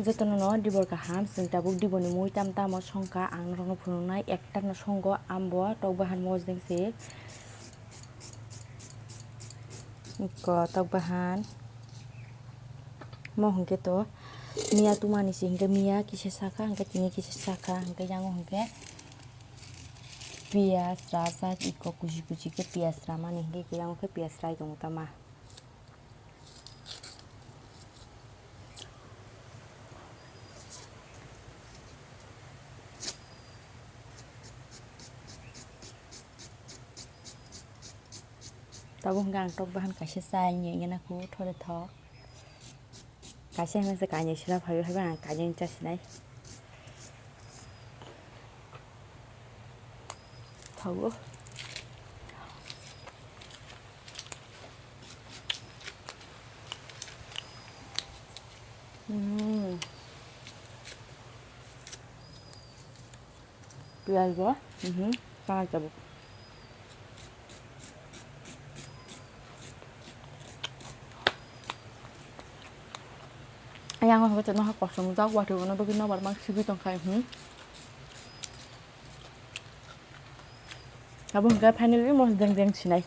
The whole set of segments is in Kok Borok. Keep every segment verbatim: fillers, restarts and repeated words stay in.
Jotono no dibor kaham, chwng tabuk diboni mui tam tamo songkha, ang norokno phunuknai ekta no songo, ambo tok bahan mosdeng se. Ko tok bahan mo hwnkhe to miya tumani se hwnkhe miya kisa sakha, hwnkhe tini kisa sakha, hwnkhe yango hwnkhe piyaj rajak, iko kuchi kuchi khe piyaj ramani, hwnkhe yango khe piyaj rai tongo tama. Tabuk hwnkhe ang tok bahan kaisa chai ni wngya na khe thore thok. Kaisa hwnwi se kainwi sra phaiwi haiba ang kainwi chasinai. Thago. Mm. Piyaj bo, mhm, tama tabuk. Ayang hwnkhe chwngno ha kosom jak watwi bono bagwi nobar mang sibwi tongkha, hmm. Abo hwnkhe finally mosdeng deng sinai.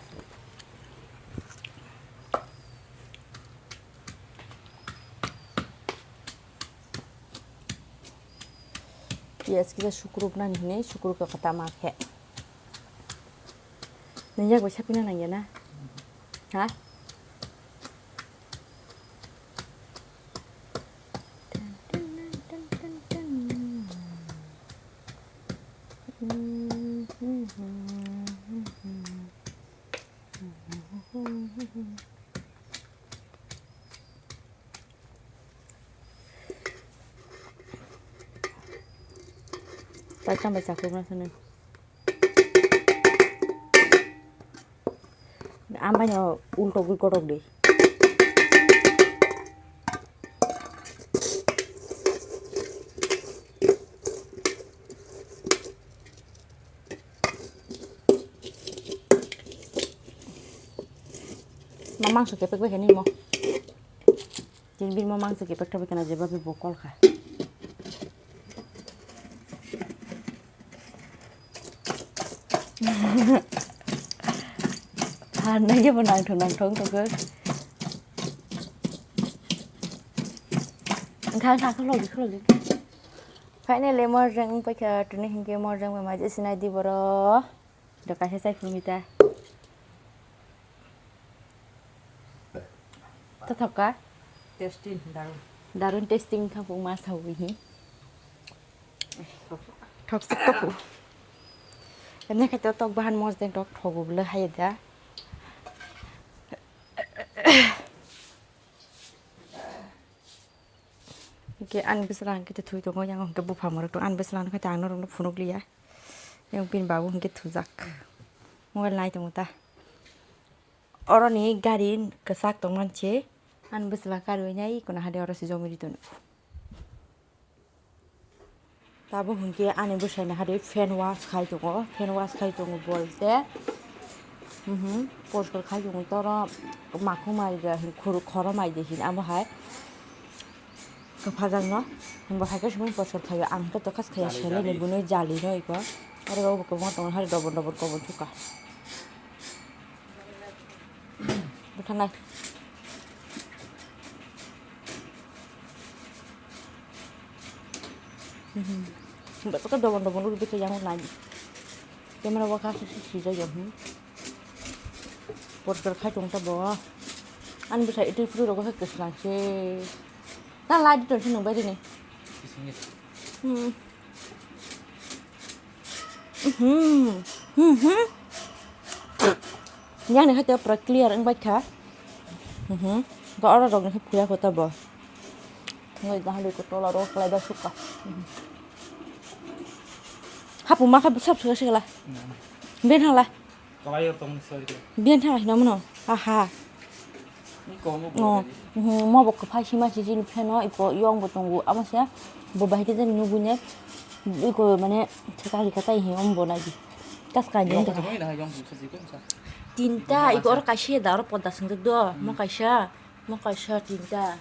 Piyaj kisa sukrupnani hinwi sukrupkha kwtama khe. Nini yak bai sapina nangya na? Ha? Paitang bai chakrupna swnwi. Ang bai no ultogwi kotok di. Ma mangso kepek bai khe nini mo. Tini bini mo mangso kepek thabai kheno jeba bo kol kha. Phan nai bo nangthong nangthong tongkhe. Wngkha wngkha khulokdi khulokdi. Finally morjwng wngpaikha, tini hinkhe morjwng bai maji sinai di borok. Do kaisa chai phuru mita. Tothoka? Tasty, darun. Darun tasty wngkha phung ma sawi hi. Thoksuk toku. Ene khe to tok bahan mosdeng tok thogo bwle hai da. Hingke ani bwsala hingke twi tongo, yang hingke bupha morok tongo, ani bwsala hingke ang norokno phunuk liya, yang bini babu hingke thujak, mobile nai tongo ta. Oroni gari kwchak tongmani se, ani bwsala karwi nai kono hade oro se jomiri tongo. Tabuk hwnkhe ani bwsai ni hari fan wash khai tongo, fan wash khai tongo bolte, mhm, poriskar khai tongo, toro makhuk mai de hin, khuru khoro mai de hin, amo hai kwphajakno, hinbo hai khe sumui poriskar khaio, ang khe tokha khaiya seleni bunui jalino iko, aro bo kwbangma tongo hari dobon dobon kobon sukha. Bwtharnai. Bwswk khe dobon dobon uri bwkhe yang nai. Camera o kha swijak ya, hmm. Poriskar khai tong ta bo. Ani bwsa itwi phuru rogo khe kwslang se. Ta light ton se nung bai rini. Hmm. Mhm. Mhm. Yang ni khato pura clear wng bai kha. Mhm. Ba oro rok ni khe phuya kho ta bo. Ngai da hali ko tola ro klai da sukha. Hapu ma kha sab sukha sikla. Ben hala. Kalai o tong soi de. Biyan thang hino mano. Aha. Ni komo Oh, bo. Mhm, mo bo kwphai sima si jini pheno iko yong bo tongo. Amo se bo bahai khe jani nugui ne. Iko mane theka rika tai hi om bo nai di. Tas kai Yong den ko ta. Hoi na yong sa si ko sa. Tinta iko or kaisa da or poda swngjak do. Mo kaisa. Mo kaisa tinta.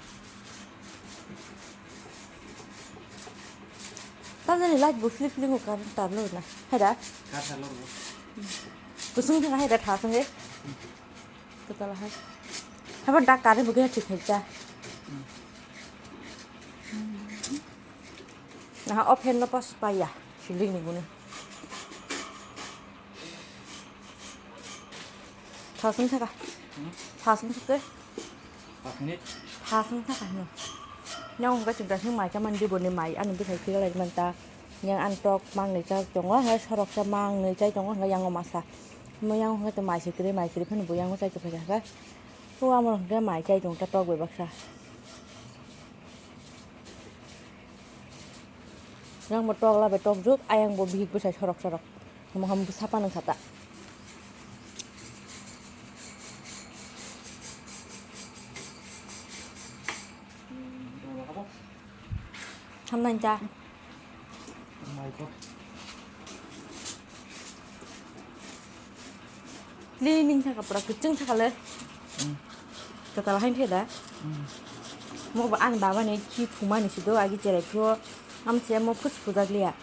Tamjani light bo flip flip wngkha, tar lo na. Hai da? Kha tar lo. Kusung thangkha hai da, tha songwi. Kwtal hai. Haibo dak kare bo khe thik hai cha. Aha, o fan no pas paya. Ceiling ni guni. Thasung thaka. Hmm? Thasung thaka. Pas minute. Thasung thaka no. Yang hwnkha chwng thasung mai chamani diboni mai ani bwkhai phira lai manta. Yang ani tok mangnwi chai tongo, hai soroksa mangnwi chai tongo, hwnkha yang o masa. Mo yang hwnkha mai se kwrwi, mai kwrwi phano bo yang o chai tongkha. O amo hwnkha mai chai tongkha tok bai baksa. Yang bo tok la bai tok juk, ayang bo bihik bwsai sorok sorok. Moham bwsa panang khata. Hamnai cha. Cleaning thaka pura kwchwng thaka le. Mm. Kwtal hain khe da. Mm. Mo ba ani baba ni khi phuma ni sido agi cherai phro. Am che mo phus phujak liya.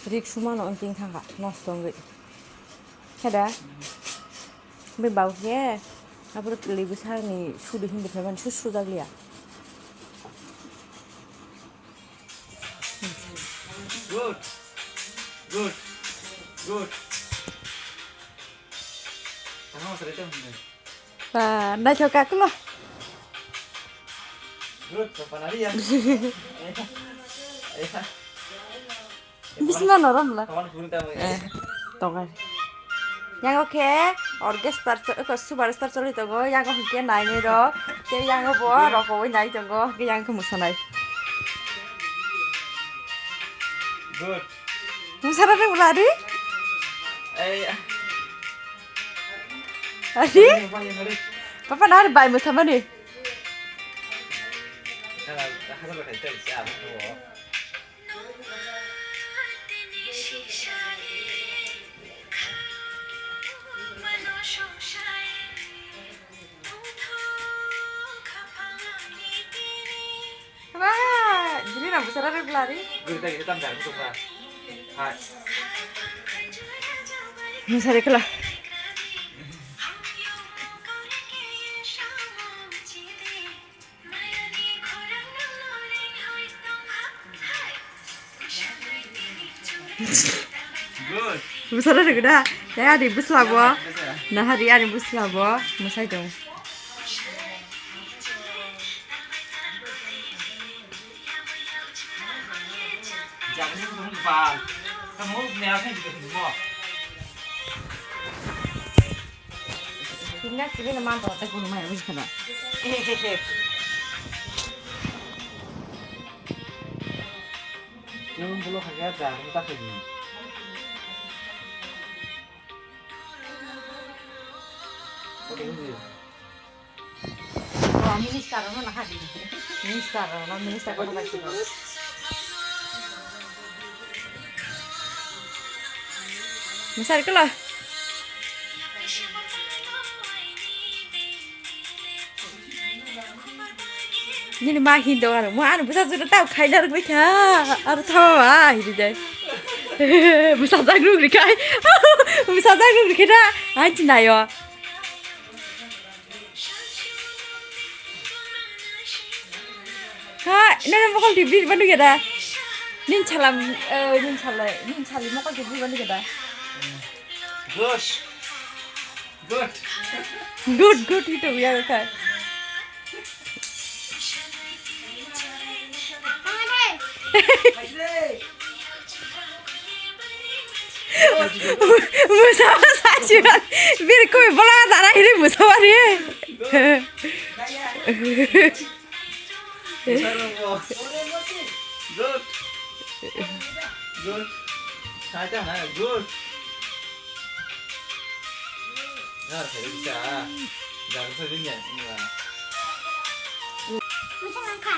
Rik suma no onting thangkha, nosto wngwi. Khe da? Bai bau khe, abro twi bwsa ni sudu hindi phaimani su sujak liya. Good. Good. Good. Tamo sare tamo. Ba, naithok ka kulo. Good, papa nari ya. Bisma norom la. Kawan pun tamo ya. Eh, tongai. Yang oke, orchestra, ko superstar choli tongo, yang oke nai nai ro, te yang bo rokoi nai tongo, ke yang ke musanai. Good. Musara reng ulari? Eh. Ari? Papa nari bai musamani. Ba, gini na busara re blari. Gurita gini tam jar mutung ba. Hai. Musari kala. Good. Musara rwgwda. Tei ani bwsla bo. Nahari ani bwsla bo. Mwsai tong. Jaga sih, kamu bal. Kamu punya apa yang gitu, semua? Sini, sini, teman, tuh, aku lumayan, wis, kena. Eh, eh, eh. Yung bulo kagaya dah, kamu tak lagi. Oke, ini. Oh, minister, mana hadir? Minister, mana minister, mana hadir? Musari kala. Nini ma hindo aro, mo ano bwsa jora tao khaina rwgwi kha, aro thawa ba hiri dai. Bwsa jak rwgwi khai, bwsa jak rwgwi khai da, hai chinayo. Ha, nana mokol di biri banu gada. Nin salam, eh, nin salai, nin sali mokol di biri banu gada. Good. Good. Good, good, itu ya, okay. Musa sa si ba. Bir koi bola dara hiri musa ba re. Good. Good. Sai ta na, good. Ngar khairok kisa. Jaga sa jingya. Musa nang kha.